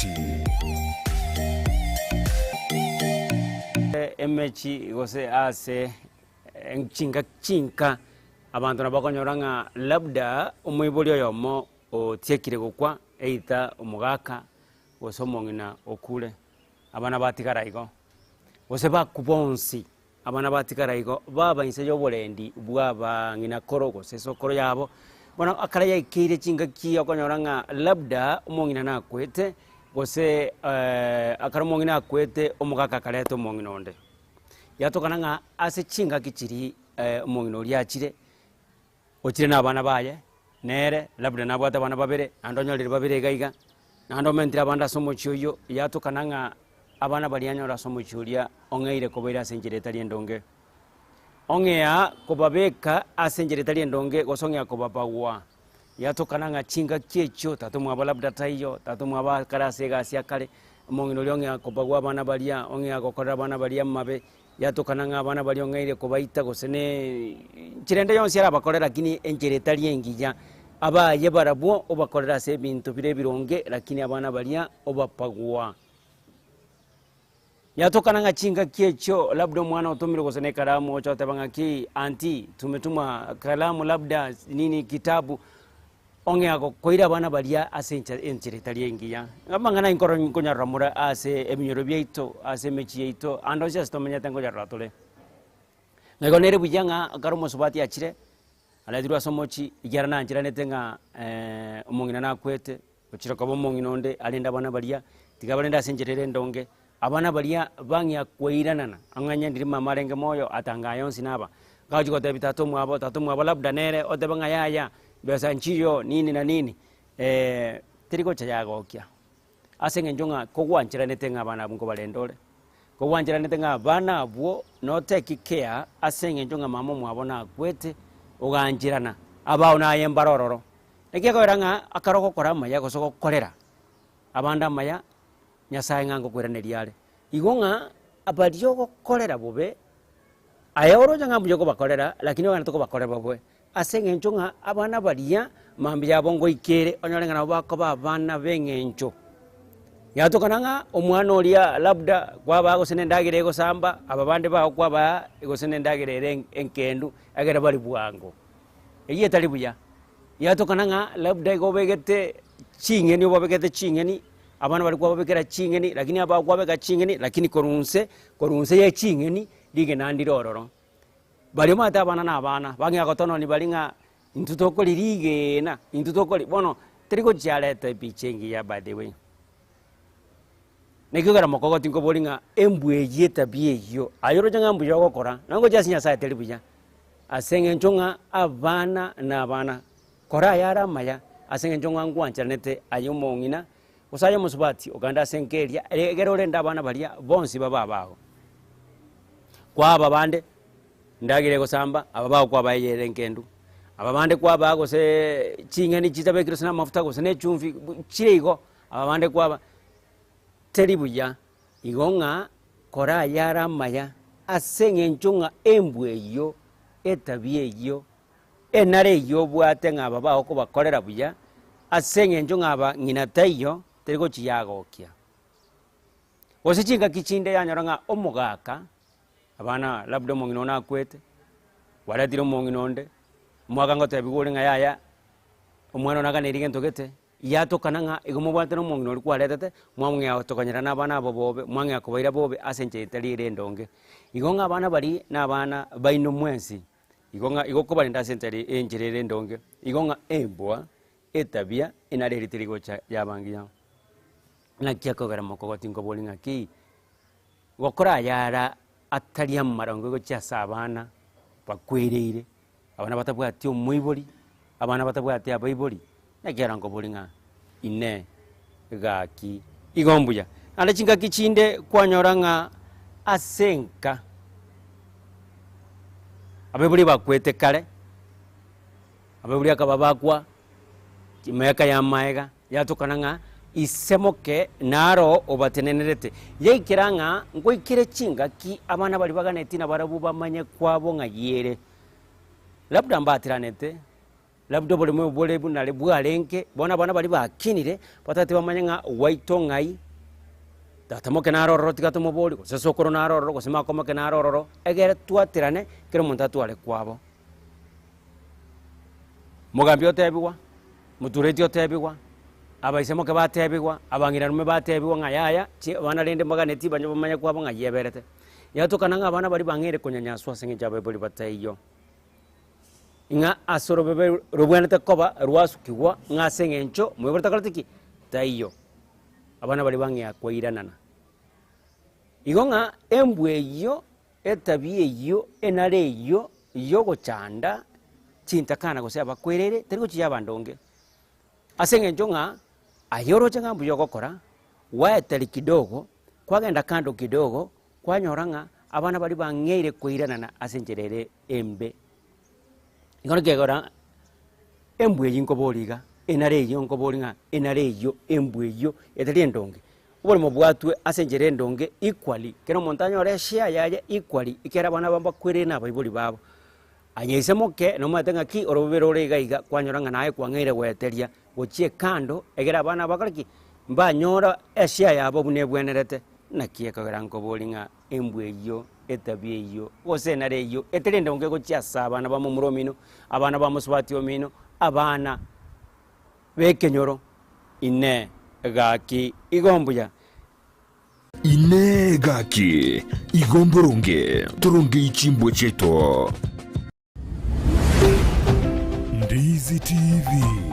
Gusii. Emechi gose ase chinka chinka abanto nabo bakonyora ng'a labda omoibori oyomo otiekire gokwa either omogaka gose omong'ina okure, abana batigara igo, gose bakwa bonsi. Abana batigara igo, baba inse y'oborendi bw'abang'ina koro gose esokoro yabo. Bono ekero yaikeire chingaki okonyora ng'a labda omong'ina nakwete, gose ekero omong'ina akwete omogaka akareta omong'ina onde. Yatokana ng'a ase chingaki chiria omong'ina oria achire, ochire na abana baye, nere labda nabwate abana babere, naende onyorire babere iga iga, naende omentire abande ase omochie oyio, yatokana ng'a abana baria anyore ase omochie oria ong'eire kobaira ase enchera etari endonge. Ong'ea kobabeka ase enchera etari endonge gose ong'ea kobabagua. Yatokana ng'a chingaki echio tata omwabo labda taiyo, tata omwabo akare ase egasi akare, omong'ina oria ong'ea kobagua abana baria, ong'ea gokorera abana baria amabe, Yatokana ng'a abana baria ong'eire kobaita gose ne enchera ende yonsi arabakore lakini enchera etari engiya. Abaye barabwo obakorere ase ebinto bire ebironge lakini abana baria obapagwa. Yatokana ng'a chingaki echio labda omwana otomirwe gose na ekaramu ocha oteba ng'aki aunty tumetumwa kalamu labda nini kitabu. Ong'ea gokoira abana baria ase enchera enchera etari engiya. Amang'ana aye nkoro nkonyarora more ase ebinyoro biaito, ase emechie yaito, ande onsi ase tomenyete nkonyarora tore. Na igo nere buya ng'a ekero omosubati achire, aretirwe ase omochie, ekiagera nancheranete ng'a omong'ina nakwete, ochire koba omong'ina onde arende abana baria, tiga barende ase enchera ere endonge, abana baria bang'ea koiranana, ang'e onye ndiri mama arenge moyo atanga aya onsi naba. Gagochia gotebia tata omwabo, tata omwabo labda nere otebe ng'a yaya, besa nchiyo nini na nini, teri gocha yagokia. Ase eng'encho ng'a kogwancheranete ng'a abana abwo nkobarenda ore, kogwancheranete ng'a abana abwo no take care ase eng'encho ng'a mama omwabo nakwete, ogancherana, abao naye mbare ororo. Naki ekogera ng'a ekero ogokora amaya gose gokorera abande amaya, Nyasaye ng'a ngokoiraneria are. Igo ng'a baria ogokorera bobe, aye oroche ng'a mbuya okobakorera, lakini ogende tokobakorera bobe. Ase eng'encho ng'a abana baria mambia yabo ngoikere, onyore ng'a nabo bakoba abana b'eng'encho. Yatokana ng'a omwana oria labda kwabaa gose na endagera egosamba, aba bande bao kwabaa gose na endagera ere enkendu, egere barie bwango. Eyio etari buya. Yatokana ng'a labda igo obegete ching'eni obabegete ching'eni, abana baria kwababekera ching'eni, lakini aba kwabeka ching'eni lakini korwa nse, korwa nse ya ching'eni, rigena ndire ororo. Baria omanyete abana na abana, bang'ea gotononi baria ng'a intwe tokoria rigena, intwe tokoria, bono teri gochia areta epicha engiya by the way. Naki ekero mokogoti nkoboria ng'a embwa eyio etabia eyio, aye oroche ng'a mbuya ogokora, nonye ngochia ase Nyasaye teri buya. Ase eng'encho ng'a abana na abana, kora ayare amaya, ase eng'encho ng'a ngwancheranete aye omong'ina, gose aye omosubati ogende ase enka eria, egere orende abana baria bonsi babe abago. Kwaba abande, endagera egosamba, aba bago kwabaa eyere enkendu, aba bande kwabaa goseee ching'eni chitabekire gose na amafuta gose na echumbi, chire igo, aba bande kwaba, teri buya. Igo ng'a kora ayare amaya ase eng'encho ng'a embwa eyio, etabia eyio, enara eyio obwate ng'a aba bagokobakorera buya, ase eng'encho ng'a aba ng'ina taiyo, teri gochia yagokia. Gose chingaki chinde yanyora ng'a omogaka, abana labda omong'ina one akwete, gwaretire omong'ina onde, omogaka ngotebiwa ore ng'a yaya, omwana one aganeiri gento gete, Yatokana ng'a igo mobwate nomong'ina oria kwaretete, mwang'ea gotokonyera nabana abo bobe, mwang'ea kobaira bobe ase enchera etari ere endonge. Igo ng'a abana baria nabana baino mwensi, igo ng'a igo okobarenda ase enchera enchera ere endonge, igo ng'a embwa, etabia, enare eria teri gocha yaba engiya. Naki ekogera mokogoti nkobori ng'aki, gokora ayara atari amaronge gochia ase abana bakwereire. Abana batabwati omoibori, abana batabwati abaibori, nekero nkobori ng'a inee gaki igo mbuya. Naende chingaki chinde kwanyora ng'a ase enka, abaibori bakwete kare, abaibori akaba bakwa, emiaka ya amaega, yatokana ng'a ise moke naro obatenenerete. Yaikera ng'a ngoikere chingaki abana baria baganetie nabarabwo bamanye kwabo ng'ai ere. Labda mbatiranete. Labda oboremo bore buna bwarenge, bono abana baria bakinire, batagete bamanye ng'a gwaito ng'ai, tata moke naro ororo tiga tomoborie, gose sokoro naro ororo, gose mako moke naro ororo, egere twaterane kera omonto atware kwabo. Mogambi otebigwa, motureti otebigwa, abaise moke batebigwa, abang'inarume batebigwa ng'a yaya, chi abana rende mbaganeti banye bamanye kwabo ng'ai eberete. Yatokana ng'a abana baria bang'eire konyanyaswa ase eng'encho abaibori bataiyo. Ng'a ase orobebe robwenerete koba rwasukigwa ng'a ase eng'encho moibori takoreti ki? Taiyo. Abana baria bang'ea koiranana. Igo ng'a embwa eyio, etabia eyio, enara eyio yogochanda chintakana gose abakwereire teri gochia abandonge. Ase eng'encho ng'a aye oroche ng'a mbuya ogokora, gwaeteri kidogo, kwagenda kando kidogo, kwanyora ng'a abana baria bang'eire koiranana ase enchera ere embe. Igo nekegora embwa eyio nkoboria iga, enara eyio nkoboria ng'a enara eyio embwa eyio etari endonge, oboremo bwatwe ase enchera endonge equally, kera omonto anyore eshare yaye equally, ekero abana aba mbakwerire na abaibori babo. Aye ise moke nomanyete ng'aki orobebe rore iga iga, kwanyora ng'a naye kwang'eire goeteria gochia ekando, egere abana bakore ki? Mbanyora eshare yabo buna ebwenerete. Naki ekogera nkoboria ng'a embwa eyio, etabia eyio, gose enara eyio, etari endonge gochia ase abana ba momura omino, abana ba mosubati omino, abana b'ekenyoro, Inee! Gaki igo mbuya? Inee! Gaki igo mboronge torongei chimbwa chiaito? Ndizi TV.